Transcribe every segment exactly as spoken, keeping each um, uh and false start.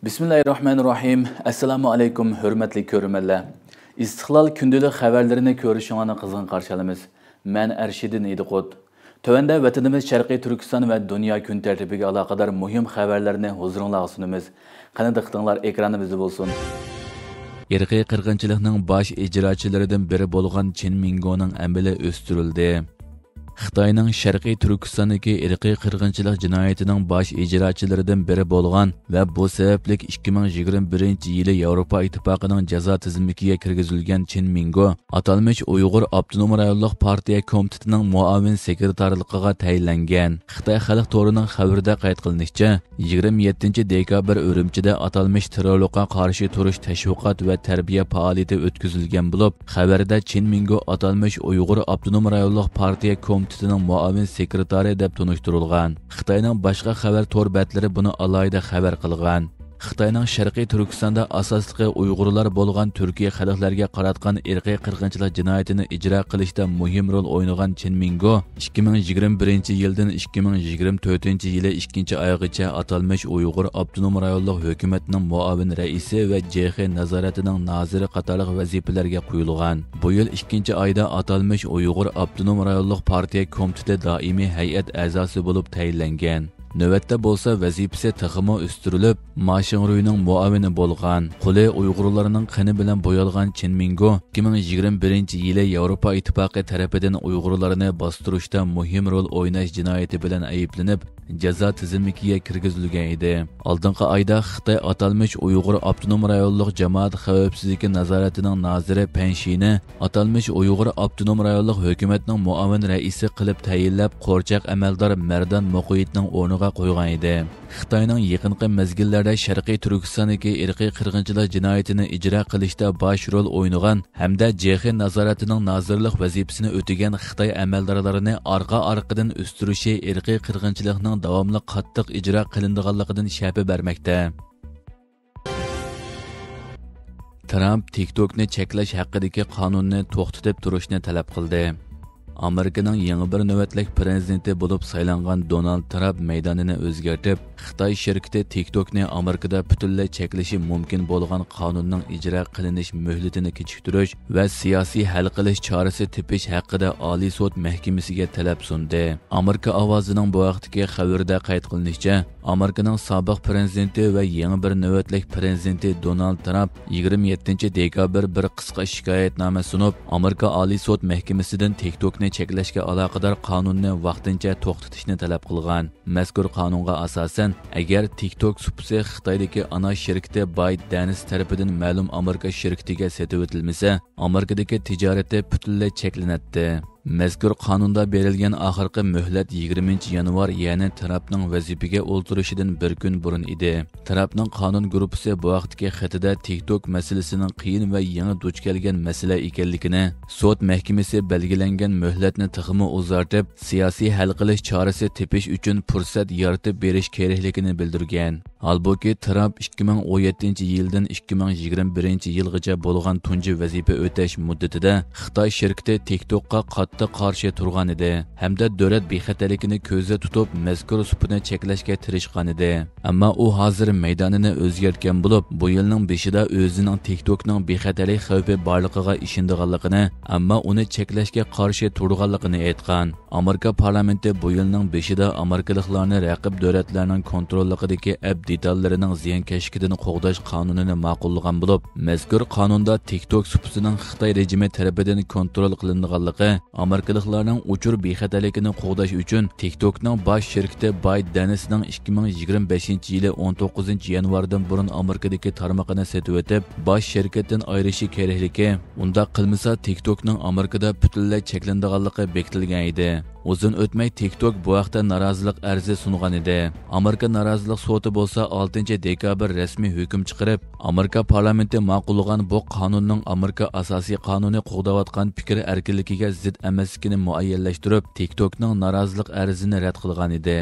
بىسمىللاھىررەھمانىررەھىم. ئەسسالامۇ ئەلەيكۇم، ھۆرمەتلىك كۆرۈرمەنلەر. ئىستىقلال كۈندىلىك خەۋەرلىرىنى كۆرۈشۈڭلارنى قىزغىن قارشى ئالىمىز. مەن ئەرشىدىن ئىدىقۇت. تۆۋەندە ۋەتىنىمىز شەرقىي تۈركىستان ۋە دۇنيا كۈن تەرتىپىگە ئالاقىدار مۇھىم خەۋەرلەرنى ھۇزۇرۇڭلارغا سۇنىمىز. قېنى دىققىتىڭلار ئېكرانىمىزدا بولسۇن. ئىرقىي قىرغىنچىلىقنىڭ باش ئىجراچىلىرىدىن بىرى بولغان چېن مىنگونىڭ ئەمىلى ئۆستۈرۈلدى. خىتاينىڭ شەرقىي تۈركىستاندىكى ئىرقىي قىرغىنچىلىق جىنايىتىنىڭ باش ئىجراچىلىرىدىن بىرى بولغان ۋە بۇ سەۋەبلىك ئىككى مىڭ يىگىرمە بىرىنچى يىلى ياۋروپا ئىتتىپاقىنىڭ جازا تىزىملىكىگە كىرگۈزۈلگەن چېن مىنگو ئاتالمىش ئۇيغۇر ئاپتونوم رايونلۇق پارتىيە كومىتېتىنىڭ مۇئاۋىن سېكرېتارلىقىغا تەيىنلەنگەن. خىتاي خەلق تورىنىڭ خەۋىرىدە قەيت قىلىنىشىچە، يىگىرمە يەتتىنچى دېكابىر ئۈرۈمچىدە ئاتالمىش تېررورلۇققا قارشى تۇرۇش تەشۋىقات ۋە تەربىيە پائالىيىتى ئۆتكۈزۈلگەن بولۇپ، خەۋەردە چېن مىنگو ئاتالمىش ئۇيغۇر ئاپتونوم رايونلۇق پارتىيە كومىتېتىنىڭ مۇئاۋىن سېكرېتارى دەپ تونۇشتۇرۇلغان. خىتاينىڭ باشقا خەۋەر تور بەتلىرى بۇنى ئالاھىدە خەۋەر قىلغان. خىتاينىڭ شەرقىي تۈركىستاندا ئاساسلىقى ئۇيغۇرلار بولغان تۈركىي خەلقلەرگە قاراتقان ئىرقىي قىرغىنچىلىق جىنايىتىنى ئىجرا قىلىشتا مۇھىم رول ئوينىغان چېن مىنگو ئىككى مىڭ يىگىرمە بىرىنچى يىلدىن ئىككى مىڭ يىگىرمە تۆتىنچى يىلى ئىككىنچى ئايغىچە ئاتالمىش ئۇيغۇر ئاپتونوم رايونلۇق ھۆكۈمەتنىڭ مۇئاۋىن رەئىسى ۋە جېخې نازارىتىنىڭ نازىرى قاتارلىق ۋەزىپىلەرگە قويۇلغان. بۇ يىل ئىككىنچى ئايدا ئاتالمىش ئۇيغۇر ئاپتونوم رايونلۇق پارتىيە كومىتېتى دائىمىي ھەيئەت ئەزاسى بولۇپ تەيىنلەنگەن. نۆۋەتتە بولسا ۋەزىپىسى تېخىمۇ ئۆستۈرۈلۈپ، ما شىڭرۇينىڭ مۇئاۋىنى بولغان، قولى ئۇيغۇرلارنىڭ قېنى بىلەن بويالغان چېن مىنگو ئىككى مىڭ يىگىرمە بىرىنچى يىلى ياۋروپا ئىتتىپاقى تەرىپىدىن ئۇيغۇرلارنى باستۇرۇشتا مۇھىم رول ئويناش جىنايىتى بىلەن ئەيىبلىنىپ، جازا تىزىملىكىگە كىرگۈزۈلگەن ئىدى. ئالدىنقى ئايدا خىتاي ئاتالمىش ئۇيغۇر ئاپتونوم رايونلۇق جامائەت خەۋپسىزلىكى نازارىتىنىڭ نازىرى پەن شىنى ئاتالمىش ئۇيغۇر ئاپتونوم رايونلۇق ھۆكۈمەتنىڭ مۇئاۋىن رەئىسى قىلىپ تەيىنلەپ، قورچاق ئەمەلدار مەردان مۇقىيىتنىڭ ئورنىغا قويغان ئىدى. خىتاينىڭ يېقىنقى مەزگىللەردە شەرقىي تۈركىستاندىكى ئىرقىي قىرغىنچىلىق جىنايىتىنى ئىجرا قىلىشتا باش رول ئوينىغان ھەمدە جېخې نازارىتىنىڭ نازىرلىق ۋەزىپىسىنى ئۆتىگەن خىتاي ئەمەلدارلىرىنى ئارقا-ئارقىدىن ئۆستۈرۈشى ئىرقىي قىرغىنچىلىقنىڭ داۋاملىق قاتتىق ئىجرا قىلىنىدىغانلىقىدىن شەپە بەرمەكتە. ترامپ تىك توكنى چەكلەش ھەققىدىكى قانۇننى توختىتىپ تۇرۇشنى تەلەپ قىلدى. ئامېرىكىنىڭ يېڭى بىر نۆۋەتلىك پىرېزىدېنتى بولۇپ سايلانغان دونالد ترامپ مەيدانىنى ئۆزگەرتىپ، خىتاي شىركىتى تىك توكنى ئامېرىكىدا پۈتۈنلەي چەكلىشى مۇمكىن بولغان قانۇننىڭ ئىجرا قىلىنىش مۆھلىتىنى كېچىكتۈرۈش ۋە سىياسىي ھەل قىلىش چارىسى تېپىش ھەققىدە ئالىي سوت مەھكىمىسىگە تەلەپ سۇندى. ئامېرىكا ئاۋازىنىڭ بۇ ھەقتىكى خەۋىرىدە قەيت قىلىنىشىچە، ئامېرىكىنىڭ سابىق پىرېزىدېنتى ۋە يېڭى بىر نۆۋەتلىك پىرېزىدېنتى دونالد ترامپ يىگىرمە يەتتىنچى دېكابىر بىر قىسقا شىكايەتنامە سۇنۇپ، ئامېرىكا ئالىي سوت مەھكىمىسىدىن تىك توكنى چەكلەشكە ئالاقىدار قانۇننى ۋاقتىنچە توختىتىشنى تەلەپ قىلغان. مەزكۇر قانۇنغا ئاساسەن، ئەگەر تىك توك سۇپىسى خىتايدىكى ئانا شىركىتى بايت دانس تەرىپىدىن مەلۇم ئامېرىكا شىركىتىگە سېتىۋېتىلمىسە، ئامېرىكىدىكى تىجارىتى پۈتۈنلەي چەكلىنەتتى. مەزكۇر قانۇندا بېرىلگەن ئاخىرقى مۆھلەت يىگىرمىنچى يانۋار، يەنى ترامپنىڭ ۋەزىپىگە ئولتۇرۇشىدىن بىر كۈن بۇرۇن ئىدى. ترامپنىڭ قانۇن گۇرۇپپىسى بۇ ھەقتىكى خېتىدە تىك توك مەسىلىسىنىڭ قىيىن ۋە يېڭى دۇچ كەلگەن مەسىلە ئىكەنلىكىنى، سوت مەھكىمىسى بەلگىلەنگەن مۆھلەتنى تېخىمۇ ئۇزارتىپ، سىياسىي ھەل قىلىش چارىسى تېپىش ئۈچۈن پۇرسەت يارىتىپ بېرىش كېرەكلىكىنى بىلدۈرگەن. ھالبۇكى، ترامپ ئىككى مىڭ ئون يەتتىنچى يىلدىن ئىككى مىڭ يىگىرمە بىرىنچى يىلغىچە بولغان تۇنجى ۋەزىپە ئۆتەش مۇددىتىدە خىتاي شىركىتى تىك توكقا قاتتىق قارشى تۇرغانىدى ھەمدە دۆلەت بىخەتەرلىكىنى كۆزدە تۇتۇپ، مەزكۇر سۇپىنى چەكلەشكە تىرىشقانىدى. ئەمما ئۇ ھازىر مەيدانىنى ئۆزگەرتكەن بولۇپ، بۇ يىلنىڭ بېشىدا ئۆزىنىڭ تىك توكنىڭ بىخەتەرلىك خەۋپى بارلىقىغا ئىشىنىدىغانلىقىنى، ئەمما ئۇنى چەكلەشكە قارشى تۇرىدىغانلىقىنى ئېيتقان. ئامېرىكا پارلامېنتى بۇ يىلنىڭ بېشىدا ئامېرىكىلىقلارنى رەقىب دۆلەتلەرنىڭ كونتروللۇقىدىكى ئەپ دېتاللىرىنىڭ زىيانكەشلىكىدىن قوغداش قانۇنىنى ماقۇللىغان بولۇپ، مەزكۇر قانۇندا تىك توك سۇپىسىنىڭ خىتاي رېجىمى تەرىپىدىن كونترول قىلىنىدىغانلىقى، ئامېرىكىلىقلارنىڭ ئۇچۇر بىخەتەرلىكىنى قوغداش ئۈچۈن تىك توكنىڭ باش شىركىتى بايت دانسنىڭ ئىككى مىڭ يىگىرمە بەشىنچى يىلى ئون توققۇزىنچى يانۋاردىن بۇرۇن ئامېرىكىدىكى تارمىقىنى سېتىۋېتىپ، باش شىركەتتىن ئايرىشى كېرەكلىكى، ئۇنداق قىلمىسا، تىك توكنىڭ ئامېرىكىدا پۈتۈنلەي چەكلىنىدىغانلىقى بېكىتىلگەن ئىدى. ئۇزۇن ئۆتمەي تىك توك بۇ ھەقتە نارازىلىق ئەرزى سۇنغان ئىدى. ئامېرىكا نارازىلىق سوتى بولسا ئالتىنچى دېكابىر رەسمىي ھۆكۈم چىقىرىپ، ئامېرىكا پارلامېنتى ماقۇللىغان بۇ قانۇننىڭ ئامېرىكا ئاساسىي قانۇنى قوغداۋاتقان پىكىر ئەركىنلىكىگە زىت ئەمەسلىكىنى مۇئەييەنلەشتۈرۈپ، تىك توكنىڭ نارازىلىق ئەرزىنى رەت قىلغان ئىدى.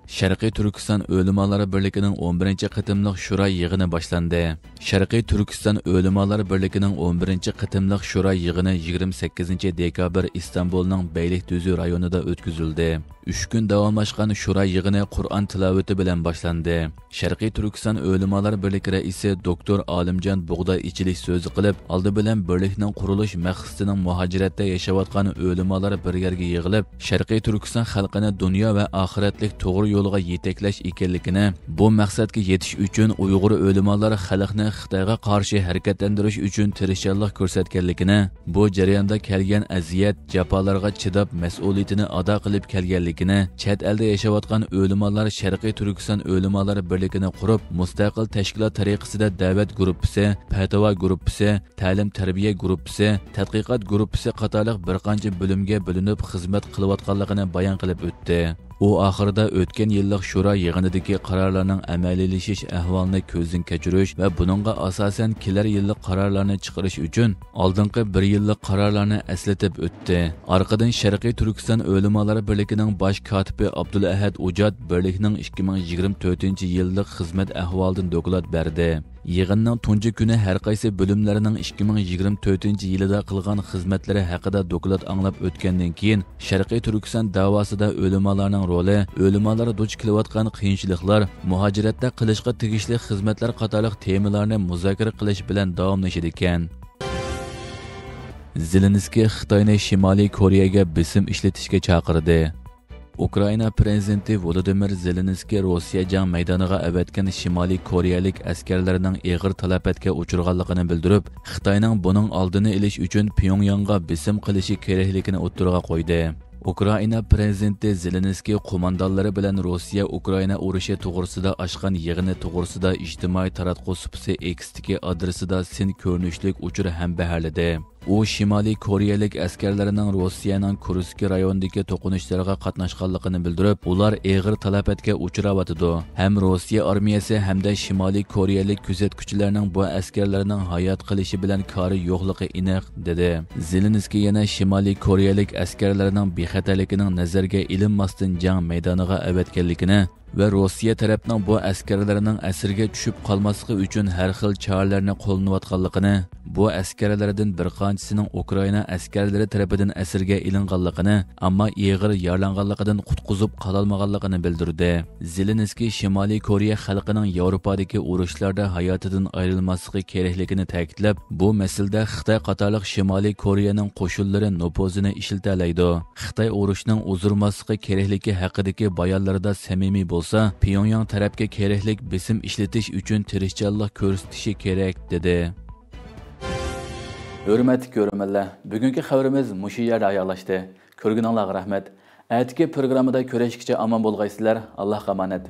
شەرقىي تۈركىستان ئۆلىمالار بىرلىكىنىڭ ئون بىرىنچى قېتىملىق شورا يىغىنى باشلاندى. شەرقىي تۈركىستان ئۆلىمالار بىرلىكىنىڭ ئون بىرىنچى قېتىملىق شورا يىغىنى يىگىرمە سەككىزىنچى دېكابىر ئىستانبۇلنىڭ بەيلىكدۈزى رايونىدا ئۆتكۈزۈلدى. ئۈچ كۈن داۋاملاشقان شورا يىغىنى قۇرئان تىلاۋىتى بىلەن باشلاندى. شەرقىي تۈركىستان ئۆلىمالار بىرلىكى رەئىسى دوكتور ئالىمجان بۇغدا ئېچىلىش سۆزى قىلىپ، ئالدى بىلەن بىرلىكنىڭ قۇرۇلۇش مەقسىتىنىڭ مۇھاجىرەتتە ياشاۋاتقان ئۆلىمالار بىر يەرگە يىغىلىپ، شەرقىي تۈركىستان خەلقىنى دۇنيا ۋە ئاخىرەتلىك توغرا يولغا يېتەكلەش ئىكەنلىكىنى، بۇ مەقسەتكە يېتىش ئۈچۈن ئۇيغۇر ئۆلىمالار خەلقنى خىتايغا قارشى ھەرىكەتلەندۈرۈش ئۈچۈن تىرىشچانلىق كۆرسەتكەنلىكىنى، بۇ جەرياندا كەلگەن ئەزىيەت، جاپالارغا چىداپ، مەسئۇلىيىتىنى ئادا قىلىپ كەلگەنلىكىنى، چەت ئەلدە ياشاۋاتقان ئۆلىمالار شەرقىي تۈركىستان ئۆلىمالار بىرلىكىنى قۇرۇپ، مۇستەقىل تەشكىلات تەرىقىسىدە دەۋەت گۇرۇپپىسى، پەتىۋا گۇرۇپپىسى، تەلىم-تەربىيە گۇرۇپپىسى، تەتقىقات گۇرۇپپىسى قاتارلىق بىر قانچە بۆلۈمگە بۆلۈنۈپ خىزمەت قىلىۋاتقانلىقىنى بايان قىلىپ ئۆتتى. ئۇ ئاخىرىدا ئۆتكەن يىللىق شورا يىغىنىدىكى قارارلارنىڭ ئەمەلىيلىشىش ئەھۋالىنى كۆزدىن كەچۈرۈش ۋە بۇنىڭغا ئاساسەن كېلەر يىللىق قارارلارنى چىقىرىش ئۈچۈن ئالدىنقى بىر يىللىق قارارلارنى ئەسلىتىپ ئۆتتى. ئارقىدىن شەرقىي تۈركىستان ئۆلىمالار بىرلىكىنىڭ باش كاتىپى ئابدۇلئەھەد ئۇجاد بىرلىكنىڭ ئىككى مىڭ يىگىرمە تۆتىنچى يىللىق خىزمەت ئەھۋالىدىن دوكلات بەردى. يىغىننىڭ تۇنجى كۈنى ھەر قايسى بۆلۈملەرنىڭ ئىككى مىڭ يىگىرمە تۆتىنچى يىلىدا قىلغان خىزمەتلىرى ھەققىدە دوكلات ئاڭلاپ ئۆتكەندىن كېيىن، شەرقىي تۈركىستان داۋاسىدا ئۆلىمالارنىڭ رولى، ئۆلىمالار دۇچ كېلىۋاتقان قىيىنچىلىقلار، مۇھاجىرەتتە قىلىشقا تېگىشلىك خىزمەتلەر قاتارلىق تېمىلارنى مۇزاكىرە قىلىش بىلەن داۋاملىشىدىكەن. زېلېنسكىي خىتاينى شىمالىي كورېيەگە بېسىم ئىشلىتىشكە چاقىردى. ئۇكرائىنا پىرېزىدېنتى ۋولودىمىر زېلېنسكىي روسىيە جەڭ مەيدانىغا ئەۋەتكەن شىمالىي كورېيەلىك ئەسكەرلەرنىڭ ئېغىر تالاپەتكە ئۇچرىغانلىقىنى بىلدۈرۈپ، خىتاينىڭ بۇنىڭ ئالدىنى ئېلىش ئۈچۈن پيۇڭياڭغا بېسىم قىلىشى كېرەكلىكىنى ئوتتۇرىغا قويدى. ئۇكرائىنا پىرېزىدېنتى زېلېنسكىي قوماندانلىرى بىلەن روسىيە-ئۇكرائىنا ئۇرۇشى توغرىسىدا ئاچقان يىغىنى توغرىسىدا ئىجتىمائىي تاراتقۇ سۇپىسى ئېكستىكى ئادرېسىدا سىن كۆرۈنۈشلۈك ئۇچۇر ھەمبەھىرلىدى. ئۇ شىمالىي كورېيەلىك ئەسكەرلەرنىڭ روسىيەنىڭ كۇرسكى رايونىدىكى توقۇنۇشلارغا قاتناشقانلىقىنى بىلدۈرۈپ، ئۇلار ئېغىر تالاپەتكە ئۇچراۋاتىدۇ. ھەم روسىيە ئارمىيەسى ھەمدە شىمالىي كورېيەلىك كۆزەتكۈچىلەرنىڭ بۇ ئەسكەرلەرنىڭ ھايات قېلىشى بىلەن كارى يوقلۇقى ئېنىق، دېدى. زېلېنسكىي يەنە شىمالىي كورېيەلىك ئەسكەرلەرنىڭ بىخەتەرلىكىنىڭ نەزەرگە ئېلىنماستىن جەڭ مەيدانىغا ئەۋەتكەنلىكىنى، ۋە روسىيە تەرەپنىڭ بۇ ئەسكەرلەرنىڭ ئەسىرگە چۈشۈپ قالماسلىقى ئۈچۈن ھەر خىل چارىلەرنى قوللىنىۋاتقانلىقىنى، بۇ ئەسكەرلەردىن بىر قانچىسىنىڭ ئۇكرائىنا ئەسكەرلىرى تەرىپىدىن ئەسىرگە ئېلىنغانلىقىنى، ئەمما ئېغىر يارىلانغانلىقىدىن قۇتقۇزۇپ قالالمىغانلىقىنى بىلدۈردى. زېلېنسكىي شىمالىي كورېيە خەلقىنىڭ ياۋروپادىكى ئۇرۇشلاردا ھاياتىدىن ئايرىلماسلىقى كېرەكلىكىنى تەكىتلەپ، بۇ مەسىلىدە خىتاي قاتارلىق شىمالىي كورېيەنىڭ قوشۇنلىرى نوپۇزىنى ئىشلىتەلەيدۇ. خىتاي ئۇرۇشنىڭ ئۇزىرىماسلىقى كېرەكلىكى ھەققىدىكى بايانلىرىدا سەمىمىي بولسا، پيۇڭياڭ تەرەپكە كېرەكلىك بېسىم ئىشلىتىش ئۈچۈن تىرىشچانلىق كۆرسىتىشى كېرەك، دېدى. ھۆرمەتلىك كۆرۈرمەنلەر، بۈگۈنكى خەۋىرىمىز مۇشۇ يەردە ئاياغلاشتى. كۆرگىنىڭلارغا رەھمەت. ئەتىكى پروگراممىدا كۆرۈشكىچە ئامان بولغايسىلەر. ئاللاھقا ئامانەت.